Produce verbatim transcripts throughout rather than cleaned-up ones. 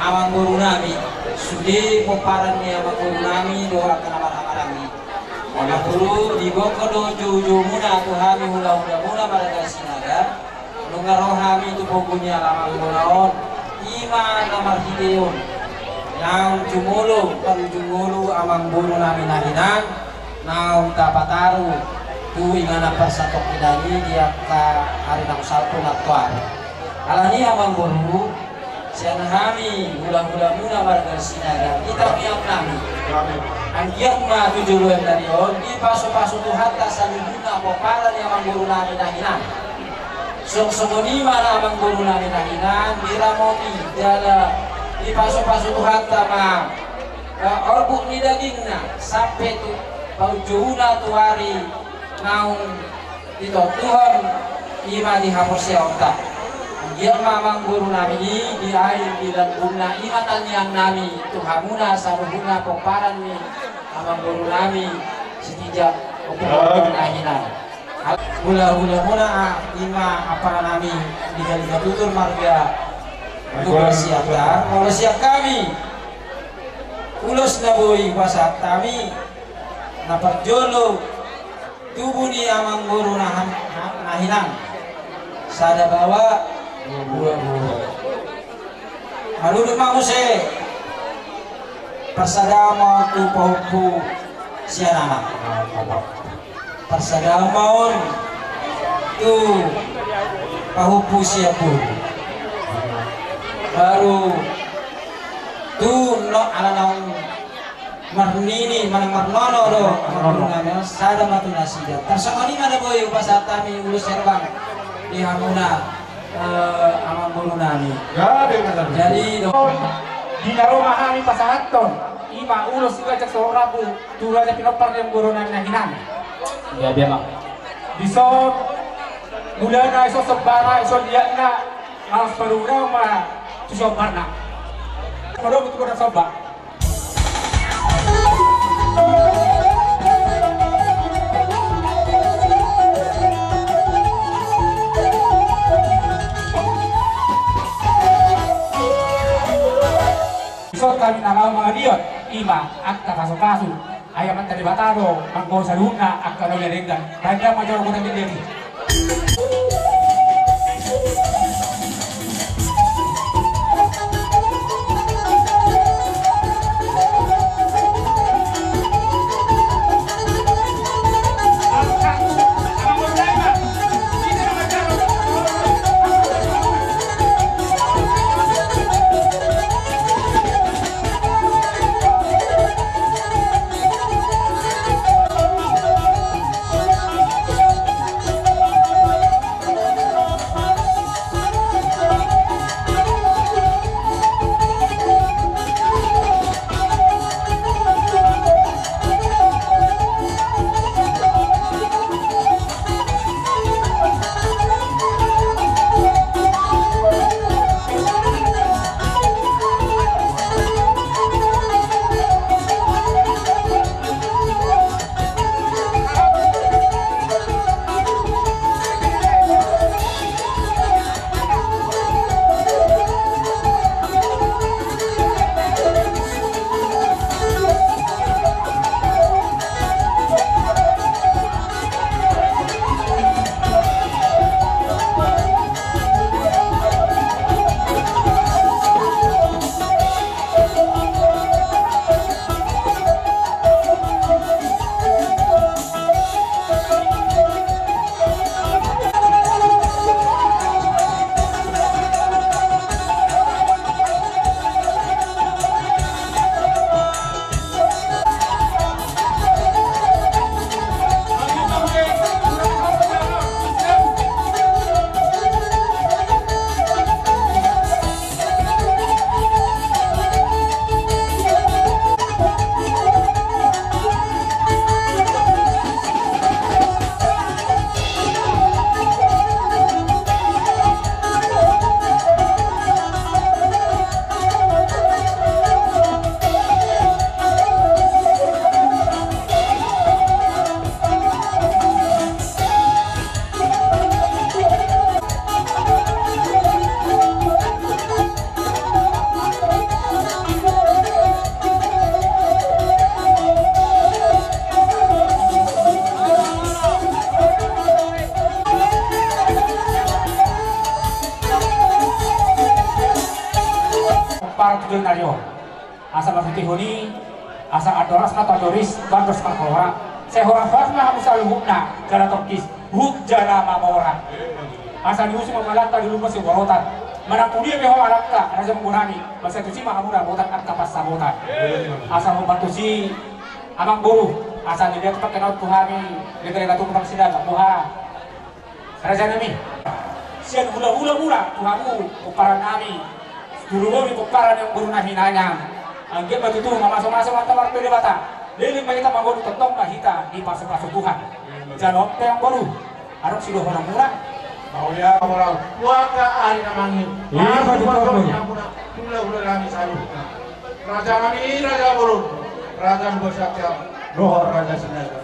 Amangboru nami, sude pomparan ni amangboru nami dohot angka na marhahamaranggi. Amangboru, diboan do joujoumuna tu hami hulahulamuna marga Sinaga. Nunga ro hami tu pogu ni alamanmuna on, i ma na marhite on naung jumolo parujung ngolu amangboru nami na hinan, naung tapataru tu inganan parsatongkinan i di angka ari naung salpu nantoari. Alani i amangboru, sian hami hulahulamuna marga Sinaga, di tangiang nami, anggiat ma tu joloan ni ari on dipasupasu Tuhanta saluhutna pomparan ni amangboru nami na hinan. Songon i ma na amangboru nami na hinan, diramoti jala dipasupasu Tuhanta ma, eh, orbuk ni dagingna sampe tu paujungna tu ari naung ditontuhon i ma di haporseaonta. Anggiat ma amangboru nami i di aek di lambungna, i ma tangiang nami tu hamuna saluhutna pomparan ni amangboru nami Sitinjak Ompu Borngin na hinan. Hulahulamuna, ah, i ma ampara nami di Galiga Tutur marga Tugas Siantar, molo sian hami ulos na boi pasahat hami na parjolo, tubu ni amangboru na han-, na, na hinan. Sada baoa, dua boru. Marudut ma muse, parsada ma on tu pahompu sian anak. Parsada ma on tu pahompu sian boru. Baru tu no, ala naung marnini manang marnono do, marnono. Amangboru nami, sada ma tu nasida. Tarsongon i ma na boi hupasahat hami ulos herbang di hamuna, eh, amangboru nami. Jadi do. Di na ro ma hami pasahathon, i ma ulos si gajak sohor rambu tu raja pinompar ni amangboru nami na hinan. Ia, ia ma. Dison mulana, dison sombana, dison liatna, laos padomu ma tu sombarna. Padomu tu godang somba. Dison hami na laho mangaliat, i ma angka pasupasu. Ai Amanta Debata do manggohi saluhutna angka na uli na denggan. Baen damang ma jolo godang denggan i. Partujuan nari on. Asa marhutihon i, asa andoras ma tu andoris, tu andoras ma tu hora. Sai horas-horas ma hamu saluhutna, jala tongtong huhut jala mamora. Asa diusung ma balanta, dilumba siborotan. Manang tu dia pe ho alangka, raja ni bonami, mansai tusi ma hamu dapotan angka pansamotan. Asa hombar tusi, amangboru, asa dilean tu pangkenaon tu hami, lega-lega tu pangsidaga, boha. Raja nami, sian hula-hula muna tu hamu pomparan nami, tu rugomi pomparan ni amangboru na hinangan. Anggiat ma tutu mamasu-masu ma hita martua Debata, leleng ma hita mangolu, tongtong ma hita dipasu-pasu Tuhan. Jalo pe amangboru, adong sidohonon muna. Mauliate ma. Mauliate ma. Angka ari na mangihut. Iya, mauliate ma. Hula-hula nami saluhutna. Raja nami, raja bolon, raja Lumban Siantar, dohot raja Sinaga.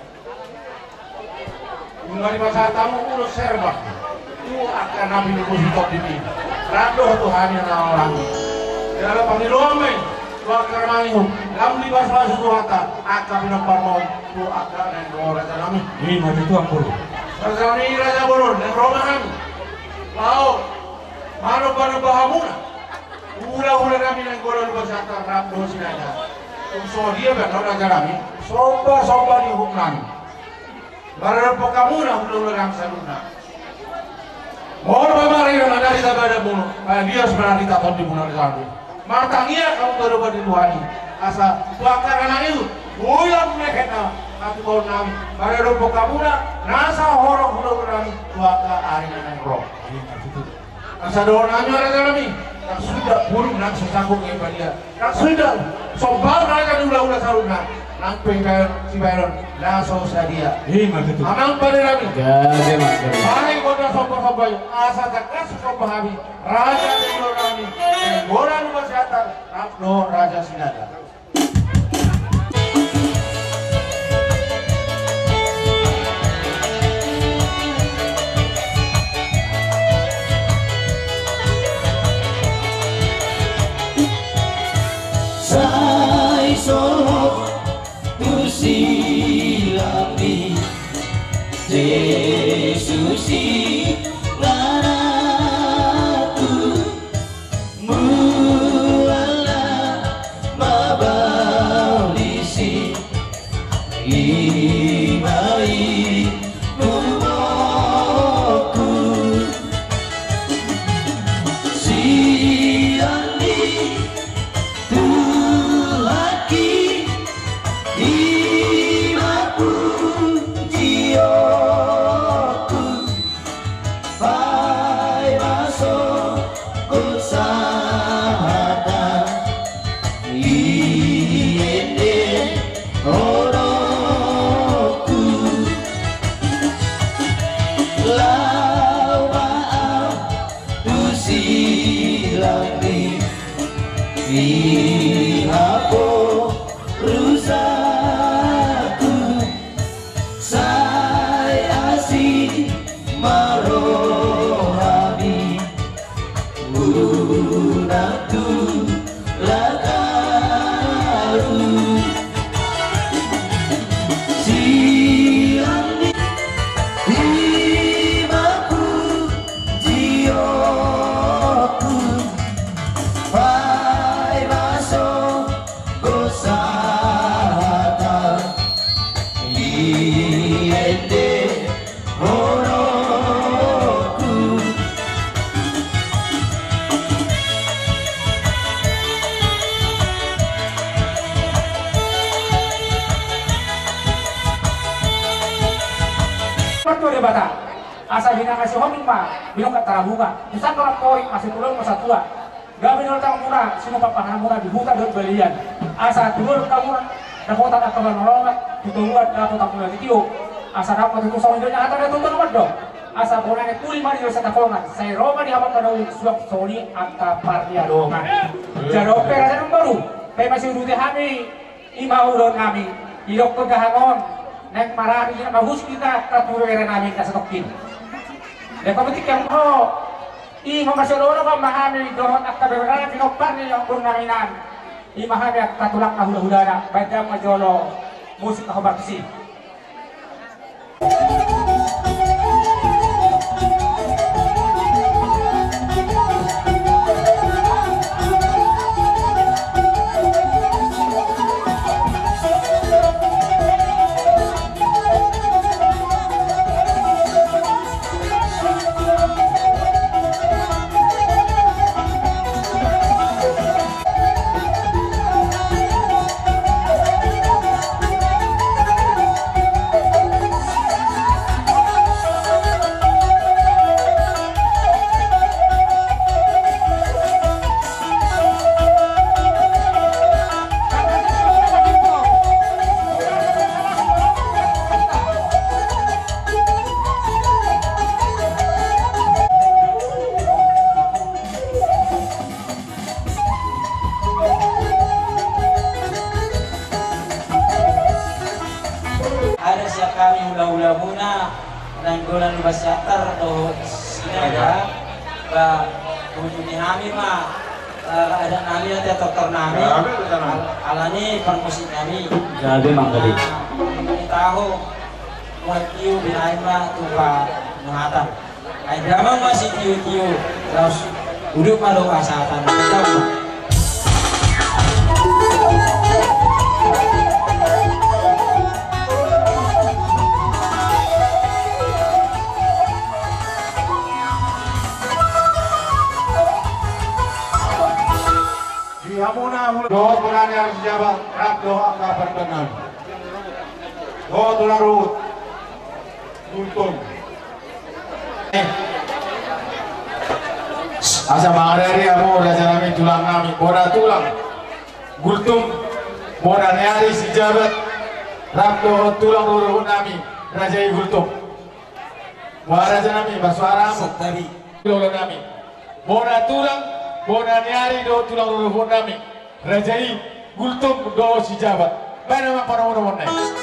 Nunga dipasahat hamu ulos serba tu angka na pinungkus i, tondi i, rap dohot tu hami na naeng ro. Jala pangidoan ma i tu angka na mangihut, lam dipasu-pasu Tuhanta angka pinomparmuna tu angka na naeng ro, raja nami. Ima tutu, amangboru. Raja nami, raja bolon, naeng ro ma hami laho manomba-nomba hamuna hula-hula nami naeng godang Lumban Siantar rap dohot Sinaga. Tung so dia pe, raja nami, somba-somba ni uhum nami. Maradophon hamuna hula-hula nami saluhutna. Molo pamarina ma na di tabadan muna, palias ma na di tondimuna, raja nami. Martangiang hamu tu adopan ni Tuhan i, asa tu angka na mangihut, ulam mehet na hatubaon nami. Maradophon hamuna nasa horong hula-hula nami tu angka ari na naeng ro. Asa dohonon nami, raja nami, nang suda burung nang so sanggup nge padia, nang suda somba raja ni hula-hula saluhutna, nang pe sibahenon na so sadia. Ima tutu. Amang pande nami. Gabe ma, gabe. Bahen ma na somba-somba i, asa tangkas somba hami raja ni hula-hula nami, naeng godang Lumban Siantar rap dohot raja Sinaga. Sai sohot tu silang ni Jesus i, ngaratu mual na mabalis i, ima i tuhorhu. Silang ni tulak i, ima punjionhu. Paima sogot sahata i endehononku, laho ma au tu silang ni haporusakku. Sai asi ma rohami, unang tulak ahu. Silang ni, ima punjionhu, paima so- Go sahata i ende horongku. Martua Debata, asa hinangan sihoming ma binongkak tarabunga, tu sanggar ampori, asa tu lomo satua. Gabe ni oltang muna, sinupa pahana muna di huta dohot balian. Asa tu dolok muna, dapotan angka na lomak, tu toruan dapotan muna titio. Asa dapot tu songon i do na hata na tutu na mandok. Asa bona ni puli ma di dosa tapongan, sai ro ma di hamu angka na uli suang songon i angka parniadoman. Jala on pe raja ni amangboru, pe masiuduti hami. Ima ulaon nami, didokkon dahahang on, naeng marari na mahus hita angka tu bere nami na satongkin. Dengke petik yang ho, ima masiolooloan ma hami dohot angka bere nami pinompar ni amangboru nami nan. Ima hami angka tulangna hulahulana, baen damang ma jolo musik na hombar tusi. Ulaonmuna nainggolan luba Siantar dohot Sinaga, ba bujuni hami ma, eh, adat nami, adat tortor nami. Alani parmusik nami. Jadi mangkali. Tahu, muat tiu binaen ma tupa nuhatan. Ai damang ma sitio-tio, laos uduk ma dohot hasahatan. Di hamuna hula dohot bona ni ari Sijabat, rap dohot angka partanami. Dohot tulang ruhut. Gultom. Asa mangariari hamu raja nami, tulang nami, bona tulang Gultom, bona ni ari Sijabat, rap dohot tulang rorobot nami, raja i Gultom. Bona raja nami, ba suara hamu. Santabi. Lolo nami. Bona tulang, bona ni ari dohot tulang rorobot nami, raja i Gultom dohot Sijabat. Baen ma panomunomuonna i.